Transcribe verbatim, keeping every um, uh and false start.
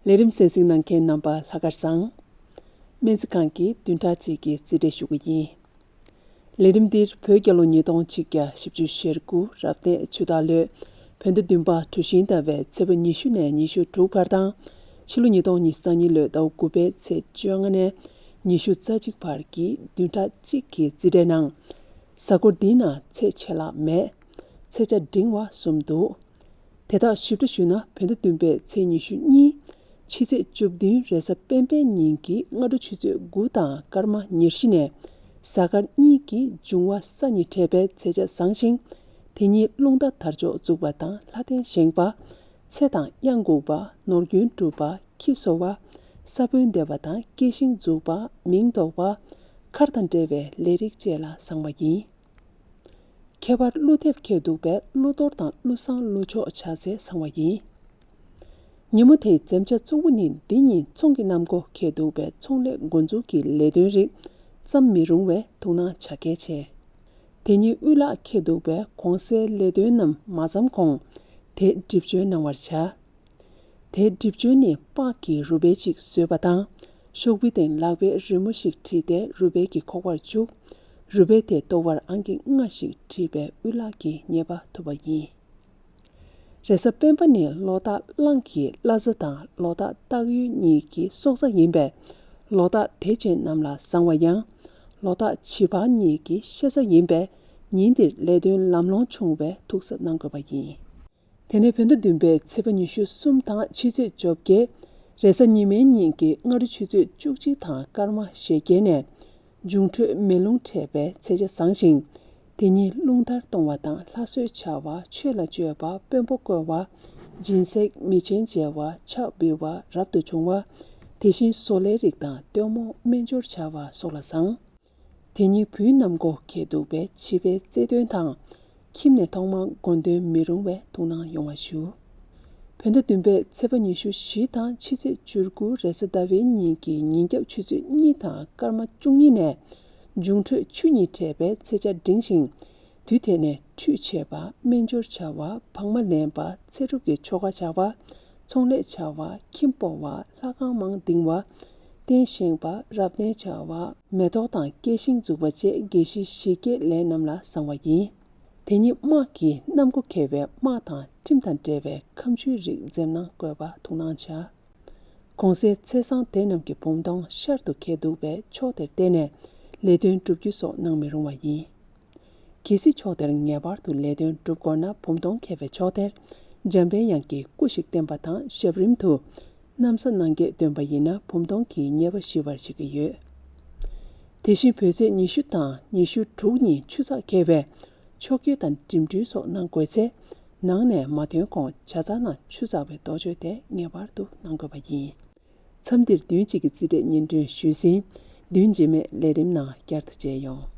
ལས་རིམ་གསན་གཟིགས་གནང་མཁན་རྣམ་པ་ལྷག་དཀར་བཟང་། སྨན་རྩིས་ཁང་གི་བདུན་ཕྲག་གཅིག་གི་རྩིས་འབྲས་ཞུ་གི་ཡིན། ལས་རིམ་འདིར་བོད་རྒྱལ་ལོ་ཉིས་སྟོང་ཆིག་བརྒྱ་བཞི་བཅུ་ཞེ་དགུ་རབ་གནས་ཆུ་སྟག་ལོའི་བོད་ཟླ་བདུན་པ་གྲུ་བཞིན་ཟླ་བའི་ཚེས་པ་ཉི་ཤུ་ནས་ཉི་ཤུ་དྲུག་བར་དང་། ཕྱི་ལོ་ཉིས་སྟོང་ཉི་ཤུ་རྩ་གཉིས་ལོའི་ཟླ་བ་དགུ་པའི་ཚེས་བཅོ་ལྔ་ནས་ཉི་ཤུ་རྩ་གཅིག་བར་གྱི་བདུན་ཕྲག་གཅིག་གི་རྩིས་འབྲས་ནང་། གཟའ་འཁོར་འདིའི་ནང་ཚེས་ཆད་ལྷག་མེད། ཚེས་ཆ་འབྲིང་བ་གསུམ་འདུག་དེ་དག་ཞིབ་ཕྲ་ཞུས་ན། བོད་ཟླ་བདུན་པའི་ཚེས་ཉི་ཤུ་གཉིས། ཕྱི་ཚེས་བཅུ་བདུན་རེས་གཟའ་སྤེན་པའི་ཉིན་གྱི་སྔ་དྲོ་ཆུ་ཚོད་དགུ་དང་སྐར་མ་ཉེར་བཞི་ནས། གཟའ་སྐར་གཉིས་ཀྱི་འབྱུང་བ་ས་གཉིས་འཕྲད་པའི་ཚེས་ཆ་བཟང་ཞིང་། དེ་ཉིད་རླུང་རྟ་དར་ལྕོག་འཛུགས་པ་དང་ལྷ་རྟེན་བཞེངས་པ། ཚེ་དང་གཡང་འགུགས་པ། ནོར་རྒྱུན་སྒྲུབ་པ། ཁྱི་གསོ་བ། ས་བོན་འདེབས་པ་དང་སྐྱེ་ཤིང་འཛུགས་པ། མིང་འདོགས་པ། མཁར་དང་འབྲེལ་བའི་ལས་རིགས་བཅས་ལ་བཟང་བ་ཡིན། ཁྱད་པར་ཀླུ་འདེབས་འཁེལ་འདུག་པས་ཀླུ་གཏོར་དང་ཀླུ་བསང་ཀླུ་མཆོག་ཕྱག་འཚལ་བཟང་བ་ཡིན། ཉིན་མོ་དེའི་འཛེམ་བྱ་གཙོ་བོ་ནི་འདི་ཉིན་ཚོང་གི་གནམ་སྒོ་འཁེལ་འདུག་པས་ཚོང་ལས་འགོ་འཛུགས་ཀྱི་ལས་དོན་རིགས་བརྩམ་མི་རུང་བས་ཐུགས་སྣང་བྱ་གལ་ཆེ། དེ་ཉིན་དབུལ་ལག་འཁེལ་འདུག་པས་གོང་གསལ་ལས་དོན་རྣམས་མ་བརྩམས་གོང་དེ་སྒྲིབ་སྦྱོང་གནང་བར་བྱ། དེ་སྒྲིབ་སྦྱོང་ནི་པགས་ཀྱི་རུས་སྦལ་གཅིག་བཟོས་པ་དང་། ཤོག་བུའི་སྟེང་ལག་པའི་རི་མོ་ཞིག་བྲིས་ཏེ་རུས་སྦལ་གྱི་ཁོག་པར་བཅུག་རུས་སྦལ་དེ་གཏོར་བར་ཨང་ཀི་ལྔ་ཞིག་བྲིས་པས་དབུལ་ལག་གི་ཉེས་པ་ཐུབ་པ་ཡིན། རེས་གཟའ་སྤེན་པ་ནི་ལོ་རྟགས་གླང་གི་བླ་གཟའ་དང་ལོ་རྟགས་སྟག་ཡོས་གཉིས་ཀྱི་སྲོག་རྩ་ཡིན་པས། ལོ་རྟགས་དེ་ཅན་རྣམས་ལ་བཟང་བ་ཡང་། ལོ་རྟགས་བྱི་ཕག་གཉིས་ཀྱི་བཤས་རྩ་ཡིན་པས། ཉིན་འདིར་ལས་དོན་ལམ་ལྷོང་བྱུང་བས་ཐུགས་གཟབ་གནང་དགོས་པ་ཡིན། དེ་ནས་བོད་ཟླ་བདུན་པའི་ཚེས་པ་ཉི་ཤུ་གསུམ་དང་ཕྱི་ཚེས་བཅོ་བརྒྱད། རེས་གཟའ་ཉི་མའི་ཉིན་གྱི་སྔ་དྲོ་ཆུ་ཚོད་བཅུ་གཅིག་དང་སྐར་མ་ཞེ་བརྒྱད་ནས། འབྱུང་འཕྲོད་མེ་རླུང་འཕྲད་པའི་ཚེས་ཆ་བཟང་ཞིང་། དེ་ཉིད་རླུང་དར་གཏོང་བ་དང་ལྷ་གསོལ་བྱ་བ། ཆོས་ལ་སྤྱོད་པ། དཔོན་པོ་བསྐོ་བ། སྦྱིན་སྲེག་མི་ཆེན་མཇལ་བ། ཕྱག་འབུལ་བ་རབ་ཏུ་བྱུང་བ། དེ་བཞིན་བཟོ་ལས་རིགས་དང་སྟོན་མོ་སྨན་སྦྱོར་བྱ་བ་སོགས་ལ་བཟང་། དེ་ཉིད་བུའི་གནམ་སྒོ་འཁེལ་འདུག་པས་བྱིས་པའི་བརྩེ་དོན་དང་། ཁྱིམ་ནས་ཐོག་མར་དགོངས་དོན་མི་རུང་བས་ཐུགས་སྣང་ཡོང་བ་ཞུ། བོད་ཟླ་བདུན་པའི་ཚེས་པ་ཉི་ཤུ་བཞི་དང་ཕྱི་ཚེས་བཅུ་དགུ་རེས་གཟའ་ཟླ་བའི་ཉིན་གྱི་ཉིན་རྒྱབ་ཆུ་ཚོད་གཉིས་དང་སྐར་མ་བཅུ་གཉིས་ནས་འབྱུང་འཕྲོད་ཆུ་གཉིས་འཕྲད་པའི་ཚེས་ཆ་འབྲིང་ཞིང་། དུས་དེ་ནས་ཁྲུས་བྱེད་པ། སྨན་སྦྱོར་བྱ་བ། བག་མ་ལེན་པ། ཚེ་སྒྲུབ་ཀྱི་ཆོ་ག་བྱ་བ། ཚོང་ལས་བྱ་བ། ཁྱིམ་སྤོ་བ། ལྷ་ཁང་མང་ལྡིང་བ། རྟེན་བཞེངས་པ། རབ་གནས་བྱ་བ། མེ་ཏོག་དང་སྐྱེ་ཤིང་འཛུགས་པ་བཅས་དགེ་བཤེས་ཞི་རྒྱས་ལས་རྣམས་ལ་བཟང་བ་ཡིན། དེ་ཉིད་དམག་གི་གནམ་སྒོ་འཁེལ་བའི་དམག་དང་ཁྲིམས་དང་འབྲེལ་བའི་ཁ་མཆུའི་རིགས་འཛེམ་གནང་དགོས་པ་ཐུགས་སྣང་བྱ། གོང་གསལ་ཚེས་བཟང་དེ་རྣམས་ཀྱི་བུམ་སྟོང་ཤར་དུ་འཁེལ་འདུག་པས་ཕྱོགས་དེར་བལྟས་ནས་ལས་དོན་བསྒྲུབ་རྒྱུ་སོགས་གནང་མི་རུང་བ་ཡིན། གལ་སྲིད་ཕྱོགས་དེར་ངེས་པར་དུ་ལས་དོན་སྒྲུབ་དགོས་ན་བུམ་སྟོང་འཁེལ་བའི་ཕྱོགས་དེར་འཇམ་པའི་དབྱངས་ཀྱི་སྐུ་ཞིག་བསྟན་པ་དང་ཞབས་རིམ་དུ་ན་བཟའ་གནང་རྒྱུ་འདོན་པ་ཡིན་ན་བུམ་སྟོང་གི་ཉེས་པ་ཞི་བར་བྱེད་ཀྱི་ཡོད། དེ་བཞིན་བོད་ཚེས་ཉི་ཤུ་དང་ཉི་ཤུ་དྲུག་ཉིན་ཆུ་ཚགས་འཁེལ་བས་ཕྱོགས་བསྐྱོད་དང་འགྲིམ་འགྲུལ་སོགས་གནང་དགོས་ཚེ། ནང་ནས་མ་ཐོན་གོང་ཇ་ཚགས་ནང་ཆུ་ཚགས་པའི་རྡོ་གཅོད་དེ་ངེས་པར་དུ་གནང་དགོས་པ་ཡིན། མཚམས་འདིར་བདུན་གཅིག་གི་རྩིས་འབྲས་སྙན་སྒྲོན་ཞུས་ཟིན། བདུན་རྗེས་མའི་ལས་རིམ་ནང་བསྐྱར་དུ་མཇལ་ཡོང་།